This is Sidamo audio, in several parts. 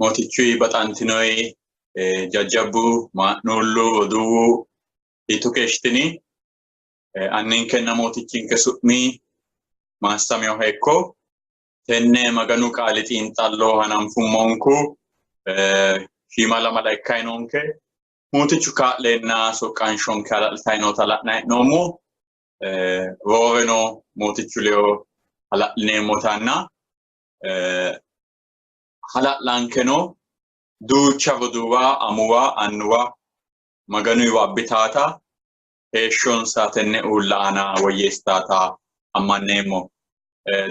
Mootichuyi baxantinoi jajjabbu maa'nuullu roduuwu hiitto keeshshitini? Anninkenna mootichinke su'mi maassaminoha ikko. Tenne Maganu qaali xiinxallo hananfummonku shiima lamala ikkayi noonke. Mootichu kaa'leenna soqqanshonke hala'litayi noota la'nayi hee'noommo. Rooreno mootichu ledo hala'lineemmotanna hala'lankeno duucha roduuwa, amuwa, annuwa Maganuyiwa abbitaata heeshshonsa tenne uulla aana woyyeessitaata ammanneemmo.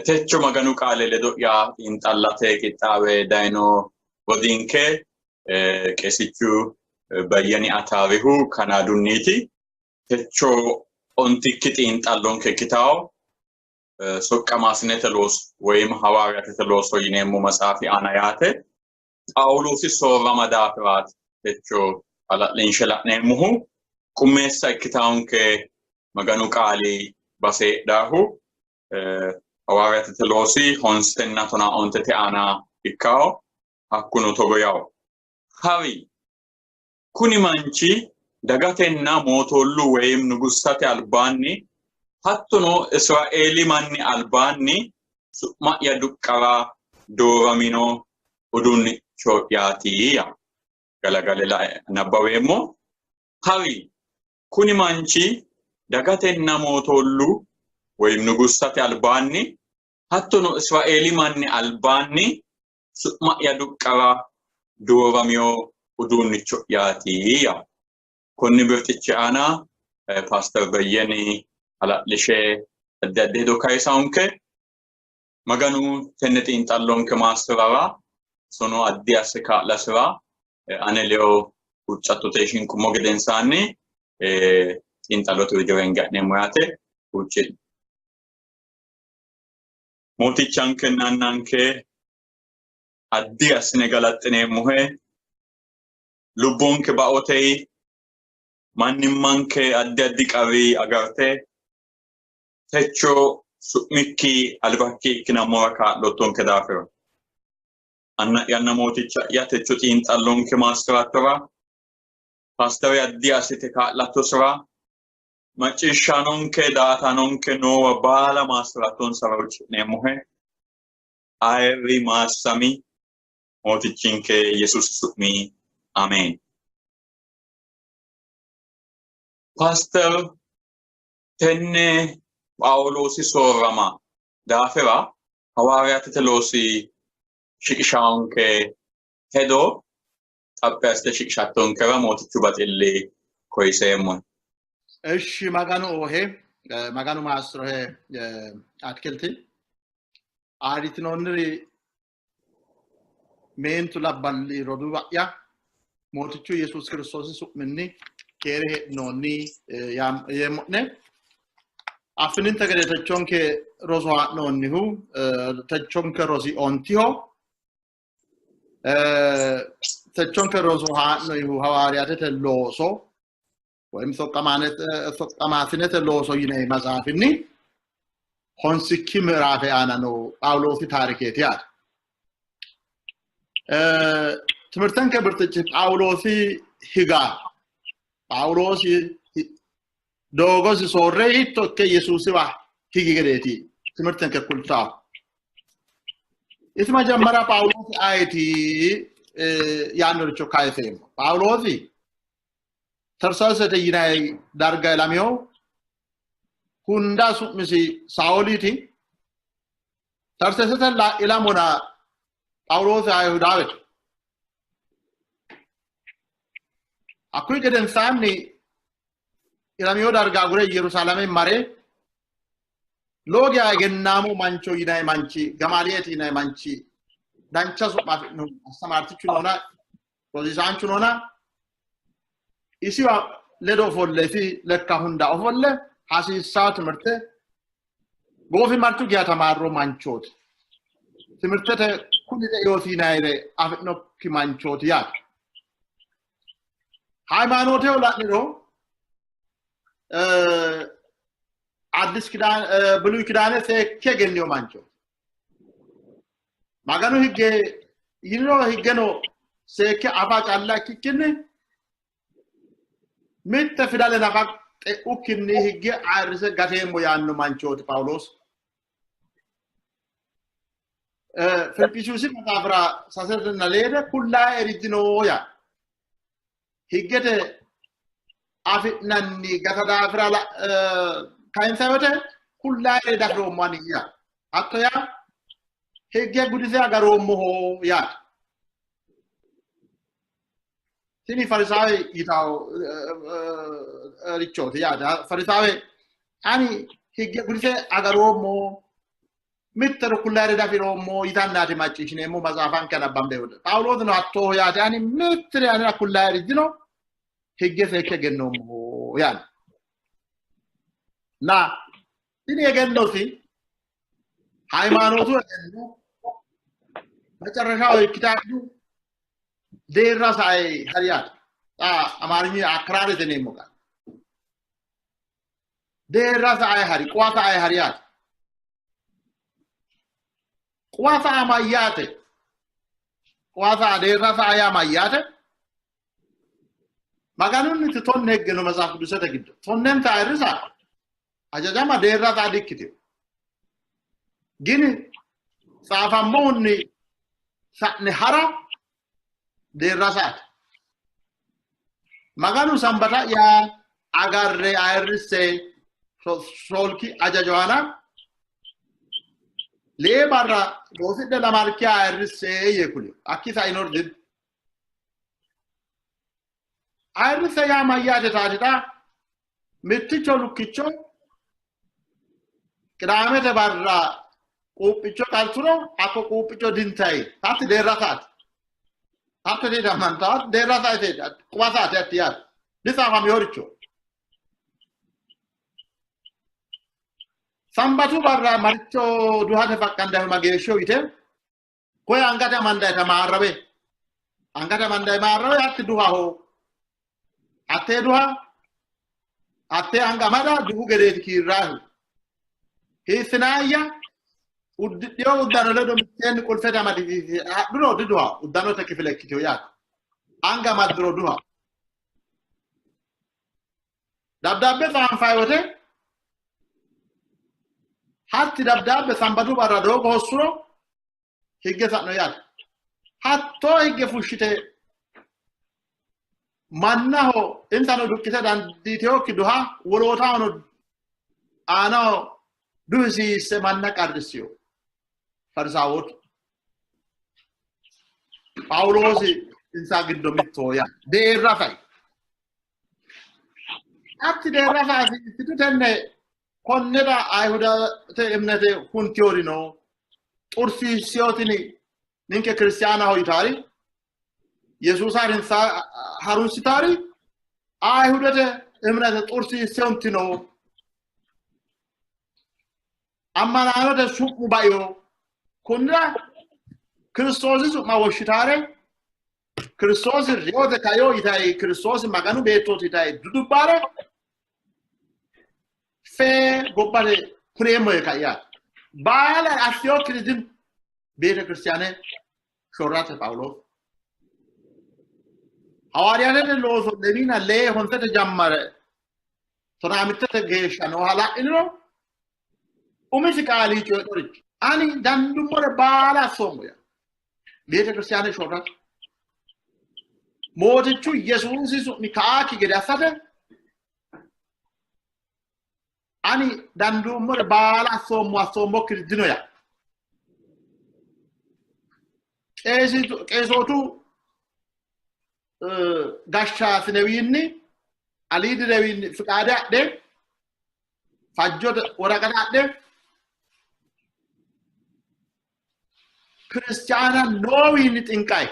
Techo Maganu qaale ledo'ya xiinxallate qixxaawe dayino rodiinke qeesichu Bayyani Ataarihu Kanaadunniiti. Techo ontikki xiinxallonke ikkitawo soqqamaasinete looso woyim hawaariyaatete looso yineemmo matsaafi aana yaate. Phaawuloosi soorrama daafiraati techo hala'linshe la'neemmohu. Qummeessa ikkitaonke Maganu qaali base heedhaahu hawaariyaatete loosi honsenna tonaa ontete aana ikkawo. Hakkuno togo yawo. Hawi kuni manchi dagatenna mootoollu woyim nugussate albaanni hattono Israeeli manni albaanni su'ma'ya duqqara dooramino uduunnicho'yaati yaa. Galagale nabbaweemmo. Hawi kuni manchi dagatenna mootoollu woyim nugussate albaanni hattono Israeeli manni albaanni su'ma'ya duqqara dooramino uduunnicho'yaati yaa. Konni birxichi aana Paaster Beyyeni hala'lishe addi addi hedo kayisaonke. Maganu tenne xiinxallonke maassi'rara sono addi asse kaa'lasira ane ledo huuccattote shinqummo gedensaanni xiinxallote widira hinge ha'neemmo yaate. Huucci'no. Mootichankenna Annanke addi assine galaxxineemmohe. Lubbonke baotei mannimmanke addi addi qarri agarte techo su'mikki albakki ikkinammora kaa'lottonke daafira. Anna'yanna mooticha'ya techo xiinxallonke maassi'rattora, paastere addi assite kaa'lattosira, macciishshaanonke daa''ataanonke noowa baala maassi'rattonsara huucci'neemmohe. Ayirri maassami mootichinke Yesuusi su'mi ameen. Paaster tenne Phaawuloosi soorrama daafira hawaariyaatete loosi shiqishaanke hedo xaphi assite shiqishattonkera mootichu baxilli koyiseemmohe. Eshi Maganu oohe Maganu maassirohe atikilti ayirritinoonniri meentu labballi roduuwa'ya Mootichu Yesuusi Kiristoosi su'minni keere heedhinoonni yeemmo'ne. Affininte gede techonke roso haa'noonnihu techonke rosi ontiho. Techonke roso haa'noyihu hawaariyaatete looso woyim soqqamaasinete looso yine matsaafinni honsikki mi'raafe aana noo Phaawuloosi taarikeeti yaate. Timirtenke birxichi Phaawuloosi higa Phaawuloosi doogosi soorre hiitto ikke Yesuusiwa higi gedeeti timirtenke kultawo. Isi majammara Phaawuloosi ayeti yaannoricho kayiseemmo. Phaawuloosi Tarsaasete yinanni darga ilamino. Hunda su'misi Saooliiti. Tarseesete ilamona Phaawuloosi Ayihudaawete. Hakkuyi gedensaanni ilamino darga agure Yerusaalame mare lowo geya egennaamo mancho yinanni manchi Gamaaliyeeti yinanni manchi dancha su'ma afi'nohu astamaartichu noona rosiisaanchu noona isiwa ledo ofolle isi lekka hunda ofolle hasiissaa timirte goofimarchu geya tamaarro manchooti. Timirtete kuni xe'eyooti yinayire afi'nokki manchooti yaate. Hayimaanooteho la'niro Addis Kidaan ብሉይ Kidaane seekke egenniyo manchooti. Maganu higge Yiniro higgeno seekke afa calla ikkikkinni mitte fidale nafa xe'ukkinni higge ayirrise gateemmo yaanno manchooti Phaawuloosi. Filiphisiyusi maxaafira sasetenna leede kullae dino yaa. Higgete afi'nanni gata daafira kayinsa wote kullae dafiroommo ani yaa. Hatto yaa higge gudise agaroommoho yaate. Tini Farisaawe yitawo richooti yaate. Farisaawe ani higge gudise agaroommo mittero kullaere dafiroommo yitannaati macciishshineemmo matsaafanke nabbambe wote. Phaawuloosino hattooho yaate. Ani mittire anera kullaeri dino higge seekke egennoommoho yaate. Na tini egennosi ሃይማኖቱ egenno መጨረሻው ikkitaatu deerra sae hari yaate. Xa Amaarignu akiraarete yineemmo qaali. Deerra sae hari, quwa sae hari yaate. Quwa sa'a mayyaate? Quwa sa'a deerra sa'a yaa mayyaate? Maganunniti tonne higge no Metsaaf Qidusete giddo. Tonnenta ayirrisa hajajama deerra sa'a dikkitino. Gini tsaafammohunni sa'ne hara deerra sa'ate. Maganu sambata'ya agarre ayirrisse shoolki hajajo aana lee barra loosidhe lamalkiha ayirrisse yee kulino. Hakki sainori dino. Ayirrisse yaa mayyaate taati xa mitticho lukkicho qidaamete barra quuphicho qalturo hakko quuphicho dintayi hatti deerra sa'ate. Hatte didammanta hatti deerra sa'ate quwa sa'ate hatti yaate. Disaafameworicho. Sambatu barra maricho duhate faqqandayihu mageeshsho yite koye angate amandayita maarrawe angate amandayi maarrawe hatti duhaho hattee duha hattee anga amada duhu gedeeti kiirraahu. Hiissinaayya uddidhino uddano ledo mitteenni qulfete amadisiisi hadhuro diduha uddanote kifile ikkiteyo yaate. Anga amadduro duha. Dabdaabbe tsaanfayi wote hatti dabdaabbe sambatu barra doogo hossuro higge sa'no yaate. Hattoo higge fushshite mannaho insano dukkite dandiiteyokki duha wolootahono aanaho duhisiisse manna qarrissiyo Farisaawootu. Phaawuloosi insa giddo mittoho yaate. Deerra sai. Hatti deerra sai issitu tenne konnira Ayihudate እምነቴ huntiyori no xursiissiyotini ninke kiristiyaanaho yitaari Yesuusa harunsitaari Ayihudate እምነቴ xursiisse huntino ammanaanote su'mu baino kunnira Kiristoosi su'ma woshshitaare Kiristoosi reyote kaino yitayi Kiristoosi Maganu beettooti yitayi dudubbaare fee gobbate kuneemmo yee kai yaate. Baala assinokkiri dino beete kiristiyaane shorrate Phaawuloosi. Hawaariyaatete looso lemiina lee honsete jammare tonaa mittete geeshsha nooha la'iniro umisi qaali coyi'noricho ani dandummore baala assoommo yaa. Beete kiristiyaane shorrate. Mootichu Yesuusi su'mi ka'aakki gede assate ani dandummore baala assoommo assoommokkiri dino yaa. Qeesootu gashshaasinewiinni aliidirewiinni fiqaade adhe fajjote woraqata adhe kiristiyaana noowiinni xinqayi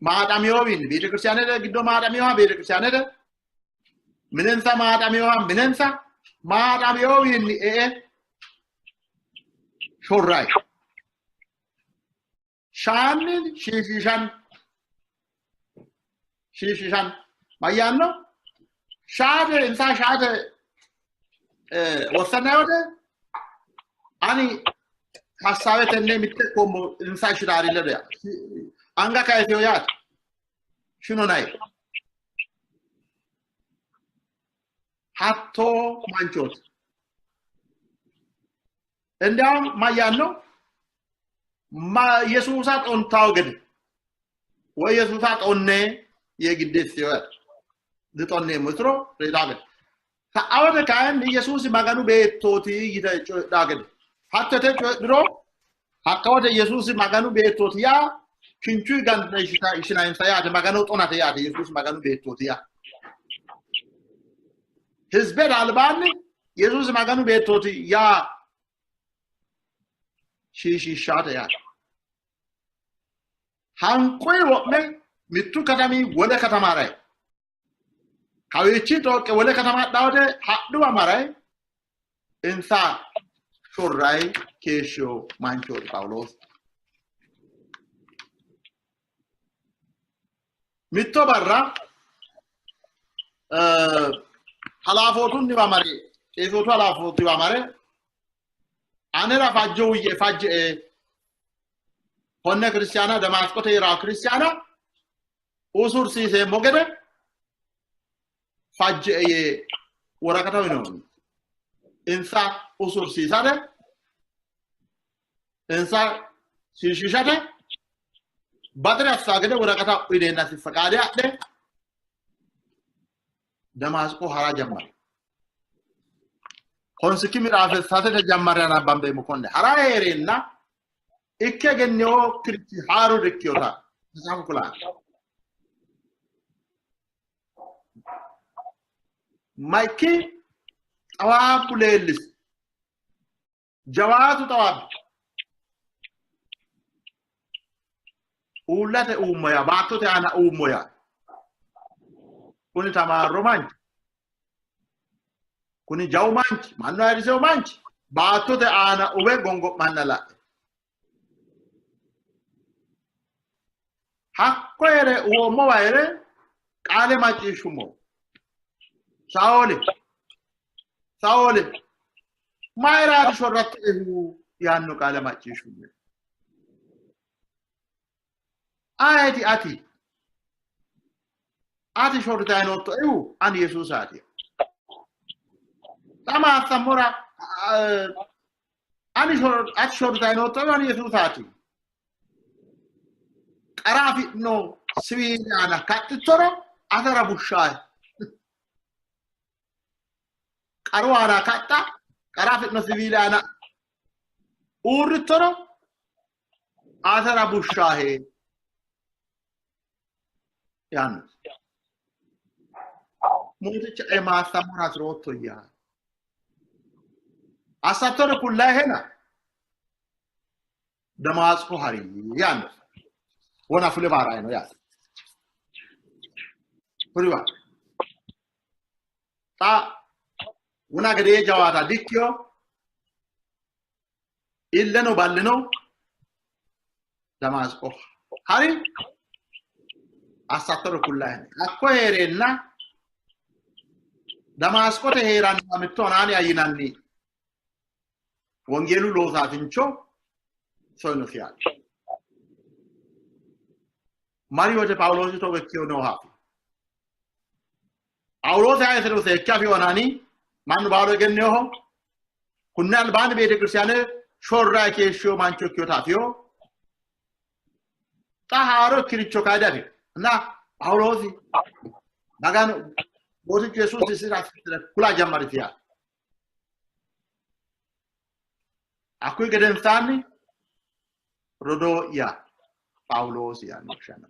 maaxameyoowiinni beete kiristiyaanete giddo maaxameyooha beete kiristiyaanete minensa maaxameyooha minensa maaxameyoowiinni e'e shorrayi shaanni shiishiishanni shiishiishanni mayyaanno shaate insa shaate wossannayi wote ani Hassaawe tenne mitte koommo insa shiraari ledo yaa anga kayiseo yaate shino nayi hattoo manchooti. እንዲያውም ማያነው ኢየሱሳ ጦንታው ገደ ወይ ኢየሱሳ ጦኔ የግዴት ሲወር ጦኔ ምስሮ ሬዳገ ከአወደ ካይን ኢየሱስ ማጋኑ ቤቶቲ ይተ ጮዳገደ ሀተተ ጮድሮ ሀካወደ ኢየሱስ ማጋኑ ቤቶቲ ያ kinchu ganda ishita ishina ያተ ማጋኑ ጦናተ ያተ ኢየሱስ ማጋኑ ቤቶቲ ያ ህዝበ አልባን ኢየሱስ ማጋኑ ቤቶቲ ያ shiishiishshaate yaate. Hanqoy wo'me mittu katami wole katama haray. Kawiichi xooqqe wole katama hadhaa wote hadhuwa maray insa shorray keeshshiyo manchooti Phaawuloos. Mitto barra halaafootunniwa mare qeesootu halaafootiwa mare anera fajjo wuyye fajje'e konne ክርስቲያና ደማስቆ heeraa ክርስቲያና usursiiseemmo gede fajje'e yee woraqata uyinoonni. Insa usursiisate insa shiishishate baxire assaa gede woraqata uyineennasi faqaade adhe ደማስቆ hara jammare. Honsikki ምዕራፍ ሳተተ ጀመረ ናባንበ ሙኮነ ሀራ ሄሬና ikke egenneyokkirichi haaruri ikkeyota መጽሐፉ kulanno. Maikki xawaabbu leellisi jawaatu xawaabbi uullate uummo yaa baattote aana uummo yaa kuni tamaarro manchi kuni jawu manchi mannu ayirriseyo manchi baattote aana uwe gongo'manna la'e hakko here uwoommowa here qaale macciishshummo Saooli Saooli mayiraati shorrattoehu yaanno qaale macciishshummo. Ayeeti ati ati shorritayi noottoehu ani Yesuusaati. Xa maassammora ani ati shorritayi noottoehu ani Yesuusaati. Qara afidhino siwiili aana kaxxittoro atera bushshaahe. Qaru aana kaxxa qara afidhino siwiili aana uurrittoro atera bushshaahe yaanno. Mooticha e maassammora hasiroottoyya. Assattore kullayihena Damaasqo hari yaanno. Wona fule baarayi no yaate. Kuriwa. Xa wona gedee jawaata dikkiyo illeno ballino Damaasqo hari assattore kullayihena. Hakko heereenna Damaasqote heerannoha mitto Anaaniya yinanni wongeelu loosaasincho soyinosi yaate. Mari wote Phaawuloosi togo ikkeyo noohaati. Phaawuloosi ayetiro seekke afiyo Anaani mannu baalu egenneyoho kunne albaanni beetekiristiyaane shorrayi keeshshiyo mancho ikkeyota afiyo xa haaro ikkiricho kayi diafino እና Phaawuloosi Maganu Mootichu Yesuusi isira kula jammariti yaate. Hakkuyi gedensaanni rodoo'ya Phaawuloosi yaanno woshshanno.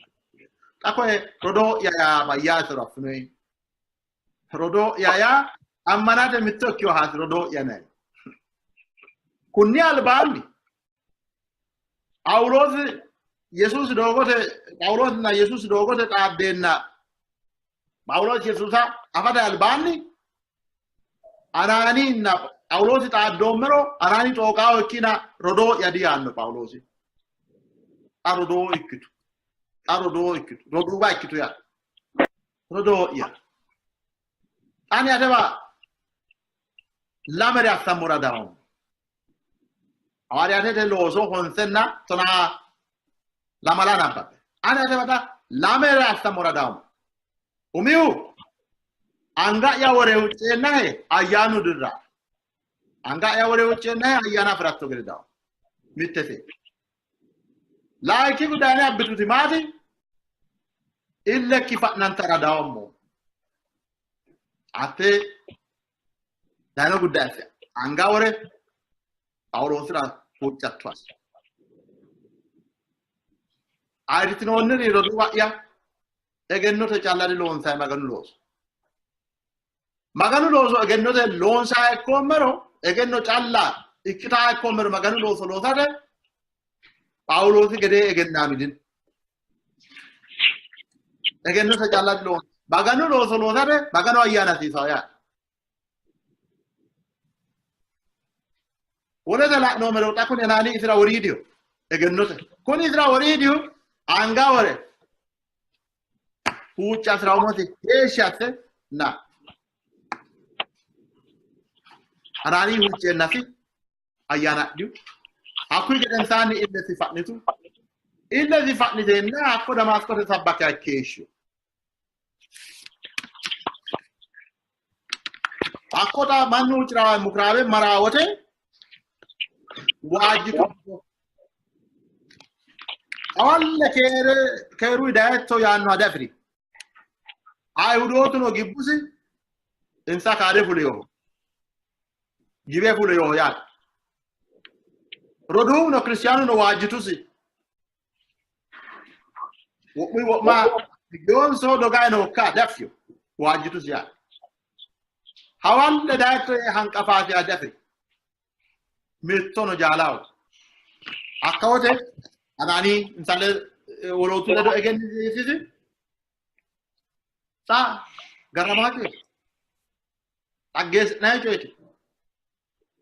Xa koye rodoo'ya yaa mayyaatero affinoyi? Rodoo'ya yaa ammanate mitto ikkeyohaati rodoo'ya yinayi. Kunni albaanni Phaawuloosi Yesuusi doogote Phaawuloosinna Yesuusi doogote xaaddeenna Phaawuloosi Yesuusa afate albaanni Anaaninna Phaawuloosi xaaddoommero Anaani xooqaawo ikkina rodoo'ya diyaanno Phaawuloosi. Xa rodoo ikkitu. Xa rodoo ikkitu. Roduuwa ikkitu yaa. Rodoo'ya. Ani atewa lamere assammora dawoommo. Hawaariyaatete looso honsenna tonaa lamala nabbabbe. Ani ate baxxa lamere assammora dawummo. Umihu anga'ya wore huucceennahe ayyaanu dirra. Anga'ya wore huucceennahe ayyaana afi'ratto gede dawummo. Mittete. Layinkihu dayine abbituti maati? Illekki fa'nantara dawummo. Ate dayino guddaye asse anga wore Phaawuloosira huuccatto assi. Ayirritinoonniri roduuwa'ya, egennote calla diloonsanni Maganu looso. Maganu looso egennote loonsanni ikkoommero, egenno calla ikkitaa ikkoommero Maganu looso loosate Phaawuloosi gedee egennaami dino. Egennote calla diloonsanni. Maganu looso loosate Maganu ayyaana hasiisawo yaate. Wolete la'noommero xa kuni Anaani isira woriidiho egennote. Kuni isira woriidihu anga wore huuccasira umosi heeshshi asse na Anaani huucceennasi ayyaana adhihu. Hakkuyi gedensaanni illesi fa'nitu. Illesi fa'niteenna hakko Damaasqote sabbake keeshshu. Hakko xa mannu huucci'ra mukuraabe mara wote waajjitu. Hawalle keere keeru dayetto yaannoha diafi'ri. Ayihudootuno gibbusi, insa kaade fulinoho. Gibe fulinoho yaate. Roduuwuno kiristiyaanuno waajjitusi. Wo'muyi wo'ma giyoonso dogayi nookka diaffino. Waajjitusi yaate. Hawalle dayetto yee hanqafaasi yaa diafi'ri. Mittono jaalaho. Hakka wote Anaani insa wolootu ledo egennisiisisi. Xa garramaa coyeeti. Xaggeessi'nanni coyeeti.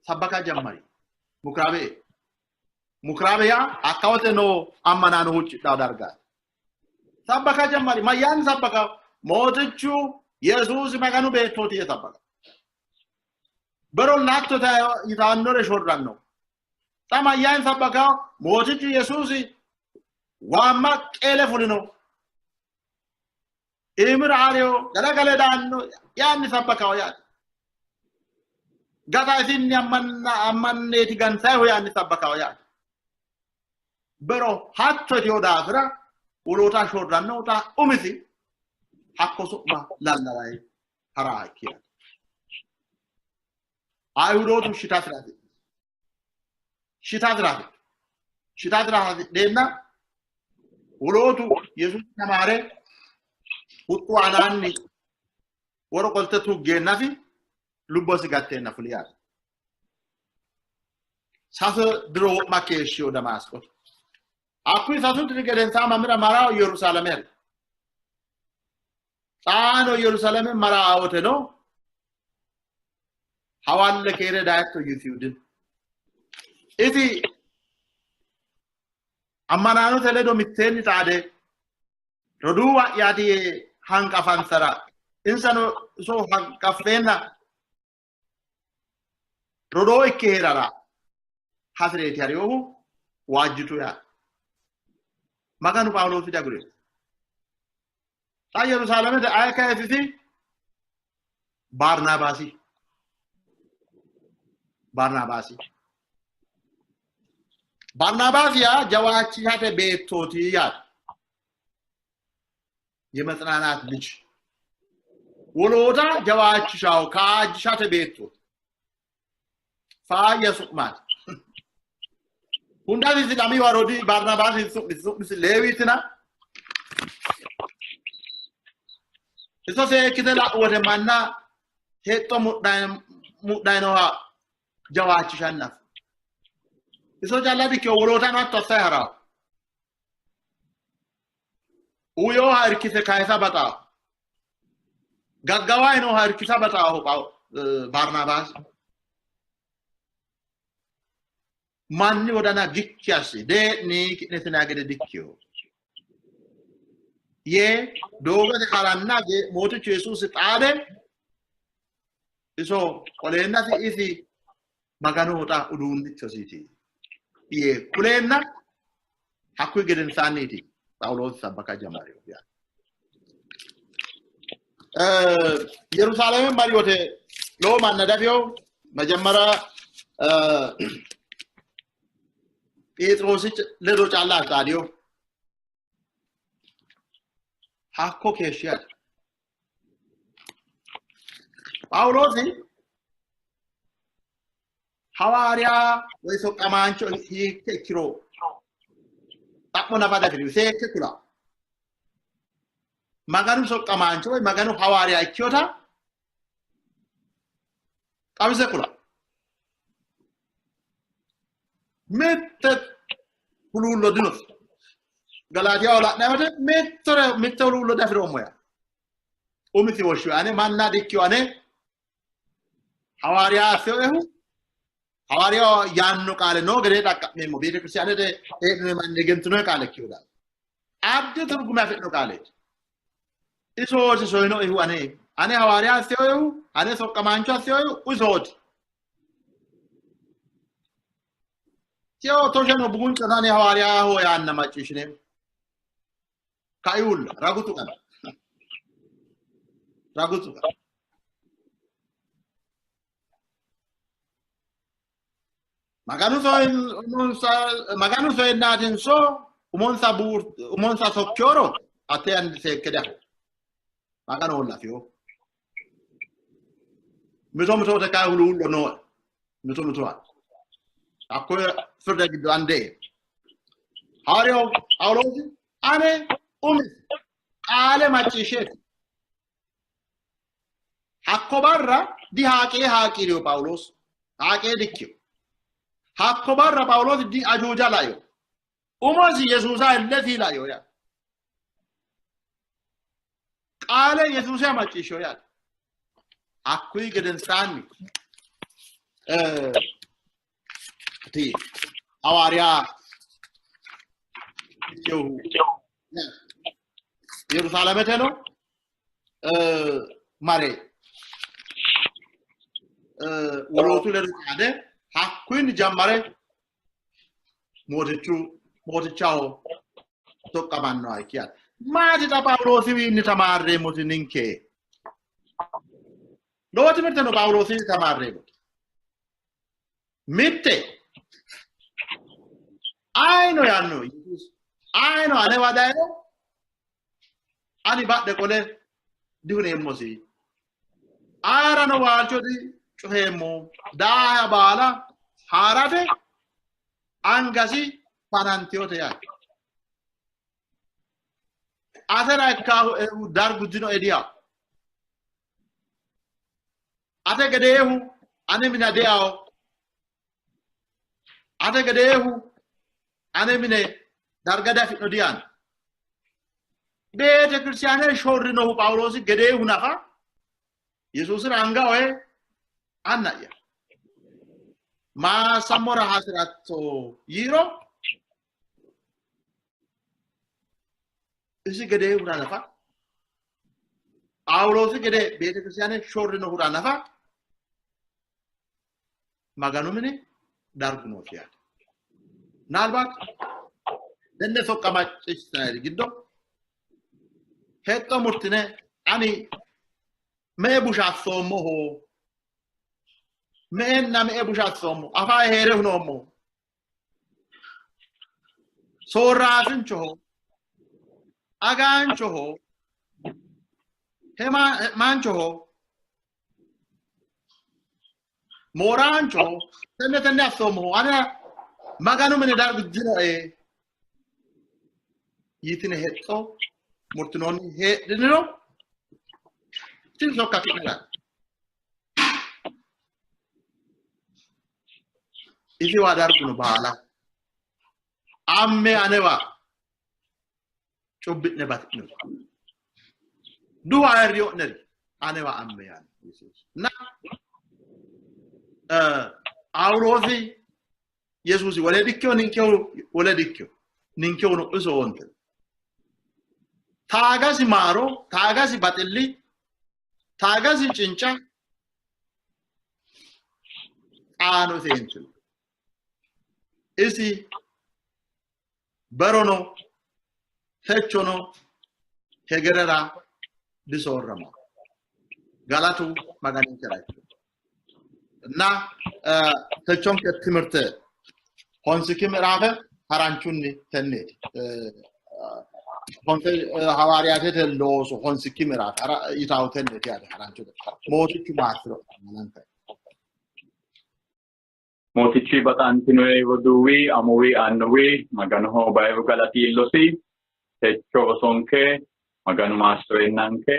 Sabbaka jammari. Mukuraabe ee. Mukuraabe yaa hakka wote noo ammanaano huuccidhawo dargaati. Sabbaka jammari. Mayyaanni sabbaka? Mootichu Yesuusi Maganu beettooti yee sabbaka. Bero latto yitannore shorranno. Xa mayyaanni sabbaka? Mootichu Yesuusi waamma qeele fulino. Iimira hariyo galagale daanno yaanni sabbakawo yaate. Gata isinni ammanneeti gansayihu yaanni sabbakawo yaate. Bero hatto itiyo daafira woloota shorranno xa umisi hakko su'ma lallawayi hara ikki yaate. Ayihudootu shitasira hasidhu. Shitasira hasidhu. Shitasira hasidheenna wolootu Yesuusi tamaare huxxu aanaanni woro qolte tuggeennasi lubbosi gatteenna fuli yaate. Sasu diro wo'ma keeshshiyo Damaasqote. Hakkuyi sasu diri gedensaa mamira mara Yerusaalame hari. Xaano Yerusaalame mara woteno hawalle keere dayetto yisiyu dino. Isi ammanaanote ledo mitteenni xaade roduuwa'yaati yee hanqafansara insano iso hanqaffeenna rodoo ikke hee'rara hasi'reeti hariyohu waajjitu yaate. Maganu Phaawuloosi diagurino. Xa Yerusaalamete aye kayisisi? Barnabaasi. Barnabaasi. Barnabaasi yaa jawaachishate beettooti yaate. የመጽናናት ልጅ woloota jawaachishawo kaajjishate beettooti. Faayya su'maati. Hundasi sidami warodi Barnabaasi su'misi su'misi Leewiitina. Iso seekkite la'u wote manna hexxo mudhayi nooha jawaachishanna. Iso calla dikkino wolootano hatto assayi harawo. Uuyooha irkise kayisa baxaaho. Gaggawayi nooha irkisa baxaaho Barnabaasi. Manni wodana gikki assi dee'ni ki'ne tinaa gede dikkiyo yee doogote haranna Mootichu Yesuusi xaade iso qoleennasi isi Maganoho xa uduunnichosiiti. Yee kuleenna hakkuyi gedensaanniiti Phaawuloosi sabbaka jammarinohu yaate. Yerusaalame mari wote lowo manna dafeyo መጀመሪያ ጴጥሮስ ledo calla xaadiyo hakko keeshshi yaate. Phaawuloosi ሐዋርያ ወይ soqqamaancho hiikke ikkiro xa'mo nafa dafiri seekke kula Maganu soqqamaancho ወይ Maganu ሐዋርያ ikkiyota xawise kula. Mitte huluullo dinosi. Galaatiyaho la'nanni wote mittore mitte huluullo diafiroommo yaa. Umisi woshshiwe ane manna dikkiyo ane ሐዋርያ asseoehu ሐዋርያው yaanno qaale noo gedee xaqqa'meemmo beetekiristiyaanete hee'noe manni egentinoe qaale ikkiyo daafira. Addi turgume afi'no qaaleeti. Isooti soyinoehu ane ane ሐዋርያ asseoehu ane soqqamaancho asseoehu isooti. Tio tosheno buguncano ane ሐዋርያho yaanna macciishshineemmo. Kaiulla ragu tuqana. Ragu tuqana. Maganu soyennaatinso umonsa umonsa sokkiyoro ate andi seekke diafo. Maganu hollafiyo. Mito mitote kayi huluullo nooe. Mito mitowa. Hakkoye firde giddo ande. ሐዋርያው ጳውሎስ ane umisi qaale macciishsheeti. Hakko barra dihaaqee haaqiiriyo Phaawulos. Haaqee dikkiyo. Hakko barra Phaawulos di ajuuja layo. Umosi Yesuusa illesi layo yaate. Qaale Yesuusa macciishshiyo yaate. Hakkuyi gedensaanni ti ሐዋርያ ikkinohu Yerusaalemeteno mare wolootu ledo xaade hakkuyinni jammare mootichu mootichaho soqqamannoha ikki yaate. Maati xa Phaawuloosiwiinni tamaarreemmoti ninke? Lowo timirte no Phaawuloosiwiinni tamaarreemmoti. Mitte ayino yaanno Yesuusi ayino anewa dayiro ani badhe qole dihuneemmosi. Ayerano waalcho dicufeemmo. Daaha baala haarate angasi fanantiyote yaate. Atera ikkaahu dargu dinoe diyawo. Ate gedeehu ane mina diyawo. Ate gedeehu ane mine darga diafi'no diyaanno. Beetekiristiyaane shorrinohu Phaawuloosi gedeehu nafa Yesuusira anga oye anna'ya maassammora hasiratto yiiro isi gedeehura nafa Phaawuloosi gede beetekiristiyaane shorrinohura nafa Maganu mine dargu noosi yaate. ምናልባት tenne soqqa macciishshinanniri giddo hexxo murtine ani me''e busha assoommoho me''enna me''e busha assoommo afaye hee're hunoommoho soorraasinchoho agaanchoho hemaanchoho mooraanchoho tenne tenne assoommoho ane Maganu mine dargu dinoe yitine hexxo murtinoonni heedhiniro tini sokka ki'neraati. Isiwa dargu no baala amme anewa cubbi'ne bati'nori duhu ayirriyo'neri anewa amme yaanno Yesuusi. እና ጳውሎሲ Yesuusi wole dikkiyo ninkehu wole dikkiyo ninkehuno iso onte taagasi maaro taagasi baxilli taagasi cinca xaano iseentino. Isi berono techono hegerera disoorramanno. Galatu Maganinkera ikko. እና techonke timirte honsiki ምዕራፈ haranchunni tenneeti. Honse hawaariyaatete looso honsikki ምዕራፍ yitawu tenneeti yaate haranchote. Mootichu maassiro ammananka. Mootichi baxantinoe roduuwi, amuwi, annuwi, Maganoho bayiru galati iillosi. Techo rosonke Maganu maassireennanke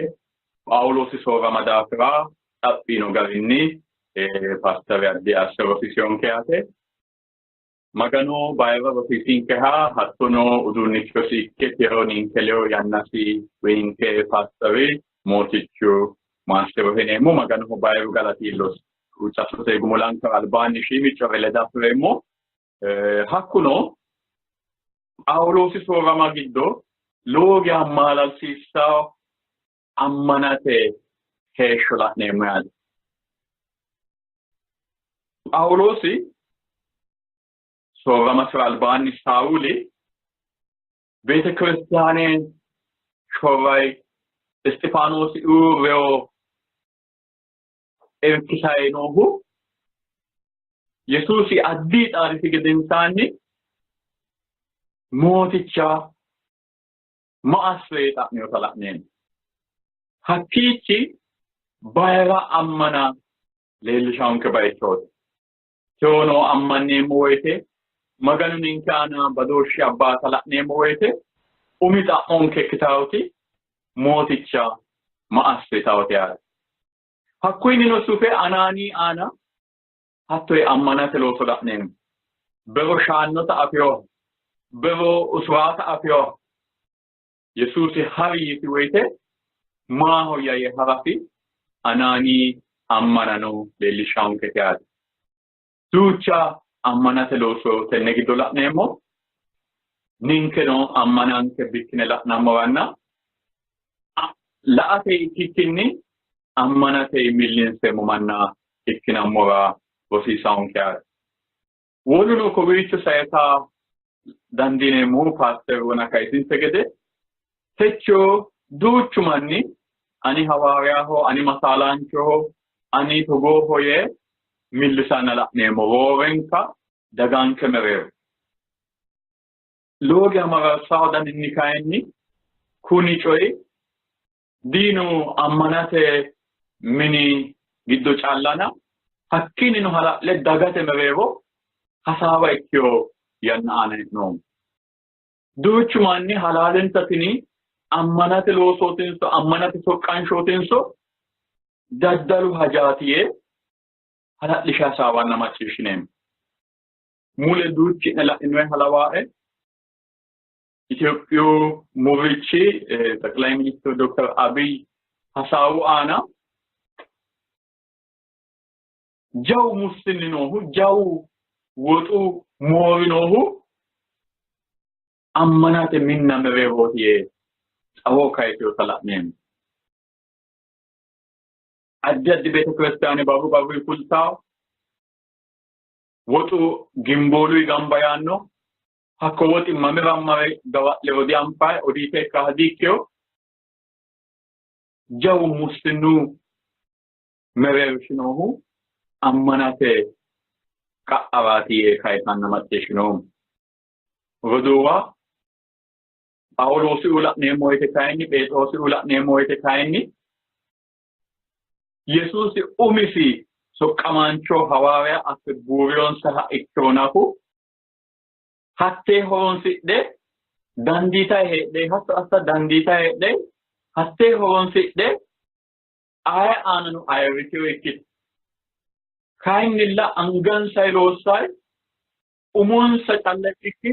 Phaawuloosi soorrama daafira xaphi yiino garinni paastere addi asse rosiisinonke yaate. Maganu bayira rosiisinkeha hattono uduunnichosi ikke tiro ninke ledo yannasi uyinke paastere Mootichu maassiro yineemmo. Maganoho bayiru galati iillosi. Huuccattote gumulankera albaanni shiimiccore lede afi'reemmo. Hakkuno Phaawuloosi soorrama giddo lowo geya maalalsiissawo ammanate heeshsho la'neemmo yaate. Phaawuloosi soorramasira albaanni Saawuli beetekiristaane shorray Isxifaanoosi reyo irkisayi noohu Yesuusi addi xaadisi gedensaanni Mooticha ma asso yee xa'minota la'neemmo. Hakkiichi bayira ammana leellishaanke bayichooti. Tewono ammanneemmo woyite Maganu ninke aana badooshshe abbaata la'neemmo woyite umi xa'monke ikkitaawoti Mooticha ma asso yitawote yaate. Hakkuyinnino sufe Anaanii aana hatto ammanate looso la'neemmo. Bero shaannota afinoha, bero usuraata afinoha Yesuusi hari yiisi woyite maahoyya yee harasi Anaanii ammanano leellishshaankete yaate. Duucha ammanate looso tenne giddo la'neemmo. Ninkeno ammananke bikkine la'nammoranna la''ate ikkikkinni ammanate millinseemmo manna ikkinammora rosiisaanke yaate. Woluno kowiicho sayisa dandiineemmohu paaster wona kayisinte gede techo duuchu manni ani hawaariyaho, ani masaalaanchoho, ani togooho yee millisanna la'neemmo, roorenka daganke mereero. Lowo geya mararsawo daninni kayinni kuni coyi diinu ammanate mini giddo callana hakkiinnino hala'le dagate mereero hasaawa ikkino yanna aana hee'noommo. Duuchu manni halaalinta tini ammanate loosootinso ammanate soqqanshootinso daddalu hajaati yee hala'lishe hasaawanna macciishshineemmo. Mule duuchi'ne la'inoyi halawaae Itophiyu murrichi xeqilay minister Dokter Abiy hasaawu aana jawu mussinni noohu jawu woxu moori noohu ammanate minna mereerooti yee xawo kayisinota la'neemmo. Addi addi beetekiristaane barru barruyi fultawo woxu gimbooluyi gamba yaanno. Hakko woxi mamira mare gawa'lero dianfayi, odiite ikka diikkeyo. Jawu mussinnu mereershi noohu ammanate qa'araati yee kayisanna macciishshinoommo. Roduuwa, Phaawuloosiuu la'neemmo woyite kayinni, Pheexiroosiuu la'neemmo woyite kayinni Yesuusi umisi soqqamaancho hawaariya asse buuriyonsaha ikkiro nafu hattee horoonsidhe dandiitayi heedhe hatto assa dandiitayi heedhe hattee horoonsidhe aye aanano ayirritino ikkito kayinnilla angansay loossay umonsa calla ikkikki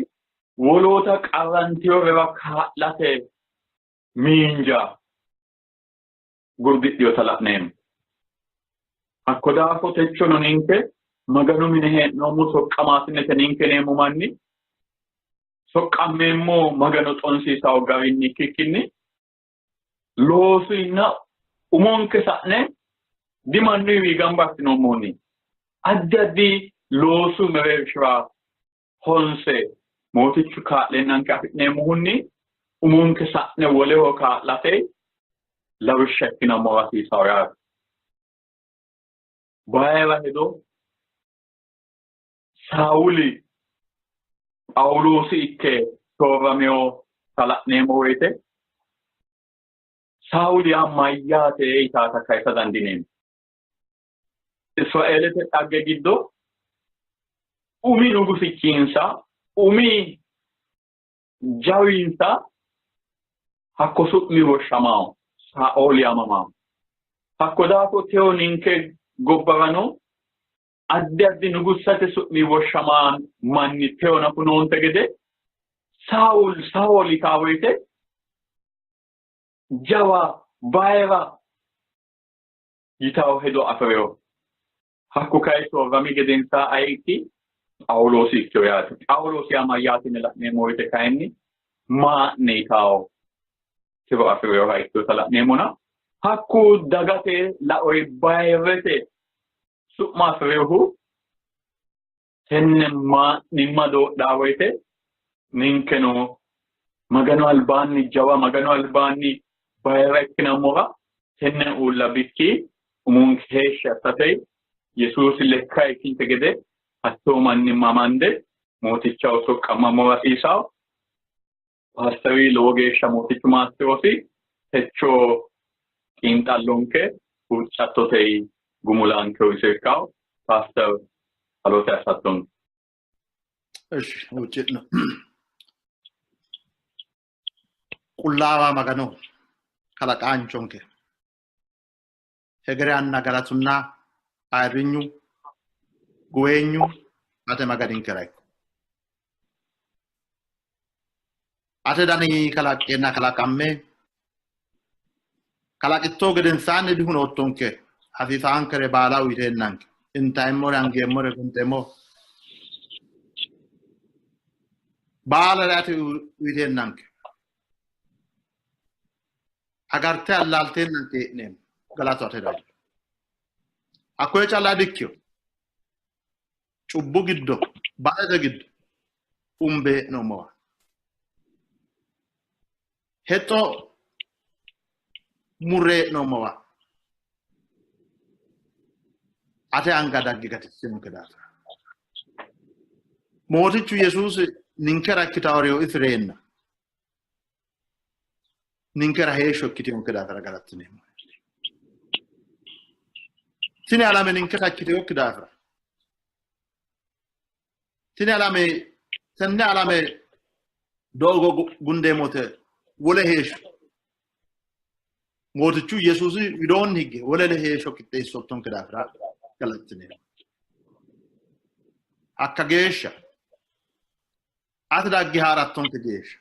woloota qarrantiyorira kaa'late miinja gurdidhinota la'neemmo. Hakko daafo techono ninke Maganu mine hee'noommo soqqamaasinete ninke neemmo manni soqqammeemmo Magano xonsiisawo garinni ikkikkinni loosuinna umonke sa'ne dimannuyiwi gamba assinoommohunni addi addi loosu mereershira honse Mootichu kaa'leennanke afi'neemmohunni umonke sa'ne woleho kaa'late lawishsha ikkinammora hasiisawo yaate. Bayira hedo Saawuli Phaawuloosi ikke soorramino la'neemmo woyite Saawuli yaa mayyaate yitaata kayisa dandiineemmo. Israeelete dhagge giddo umi nugusichinsa umi jawinsa hakko su'mi woshshamawo Saaooli yaamamawo. Hakko daafo teyo ninke gobbarano addi addi nugussate su'mi woshshamaa manni teyo nafu noonte gede Saawul Saaooli yitaa woyite jawa bayira yitawo hedo afi'rino. Hakku kayi soorrami gedensaa ayi ikki? Phaawuloosi ikkino yaate. Phaawuloosi yaa mayyaate yine la'neemmo woyite kayinni maa'ne yitawo tiro afi'rinoha ikkinota la'neemmona hakku dagate laoy bayirrete su'ma afi'rinohu tenne maa'nimma doodhaa woyite ninkeno Maganu albaanni jawa Maganu albaanni bayira ikkinammora tenne uulla bikki umonke heeshshi assate Yesuusi lekka ikkinte gede hattoo mannimma amande Mootichaho soqqammammora hasiisawo. Paasteri lowo geeshsha Mootichu maassi'rosi. Techo xiinxallonke huuccattote gumulanke iso ikkawo. Paaster ጸሎት assattonke. እሺ huucci'no. Qullaawa Magano kalaqaanchonke hegere anna galatunna ayirrinyu guweenyu ate Maganinkera ikko. Ate dani kalaqqeenna kalaqamme kalaqitto gedensaanni dihunoottonke hasiisaankere baala uyiteennanke intaemmore angeemmore gonxeemmo baalare ate uyiteennanke agarte allaalteennanke hee'neemmo galatu atera. Hakkoye calla dikkino cubbu giddo balete giddo umbe hee'noommowa hexxo murre hee'noommowa ate anga dagge gatissinonke daafira Mootichu Yesuusi ninkera ikkitawo reyo isi reenna ninkera heeshsho ikkitinonke daafira galattineemmo. Tini alame ninkera ikkitinokki daafira tini alame tenne alame doogo gundeemmote wole heeshsho Mootichu Yesuusi widoonni higge wole heeshsho qixxeessoottonke daafira galattineemmo. Hakka geeshsha ati dagge haa'rattonke geeshsha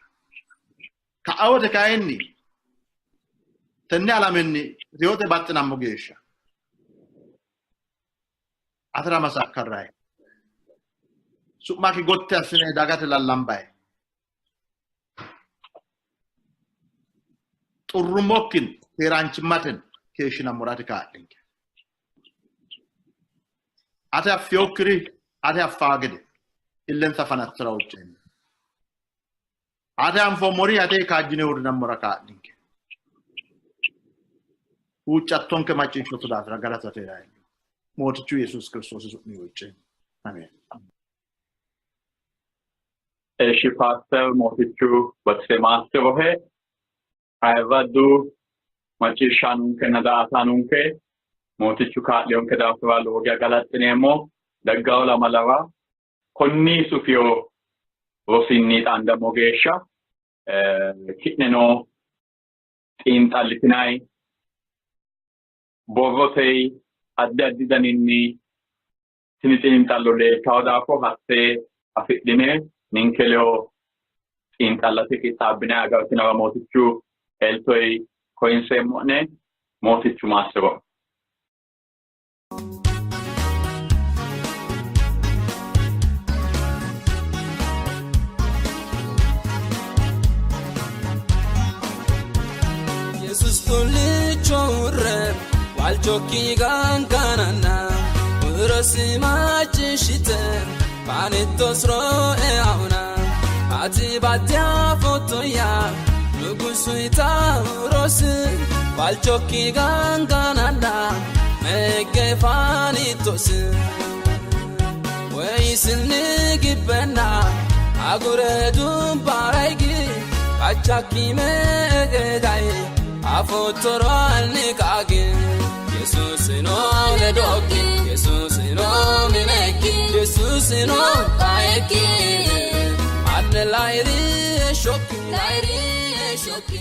ka'a wote kayinni tenne alamenni reyote baxxinammo geeshsha atera masakkarrayi su'makki gotti assine dagate lallambayi xurrummokkin keeraanchimmaten keeshshinammora ati kaa'linke. Ate affinokkiri ate affaa gede illensa fanattara huucceemmo. Ate anfoommori ate kaajjine uurrinammora kaa'linke. Huuccattonke macciishshootto daafira galatu atera iillo. Mootichu Yesuusi Kiristoosi su'minni huucceemmo. Ameen. እሺ ፓስተር mootichu batise maassi'rohe ayirraddu macciishshaanonkenna daa''ataanonke mootichu kaa'liyonke daafira lowo geya galaxxineemmo. Daggawo lamalara konni sufiyo rosinni xaandammo geeshsha ki'neno xiinxallitinayi borrotey addi addi daninni tini xiinxallo leeltawo daafo hatte afidhine ninke ledo xiinxallate qixxaabbine agartinara mootichu eltoy koyinseemmo'ne. Mootichu maassi'ro. Yesus xullicho uurre waalchokki gangananna huurosi macciishshite Faanittosro eauna ati badya fotoya nugusu itauros balchokki ganganana mege faanittos ወይስንግበና አጉረዱን ባራይግ ቃቻኪ መገዳይ አፎቶሯልንቃግ ኢየሱስኖ ለዶኪ ኢየሱስኖ ሚነኪ ኢየሱስኖ ቃየኪ አነ ላይሪ ሾኪ ላይሪ ሾኪ።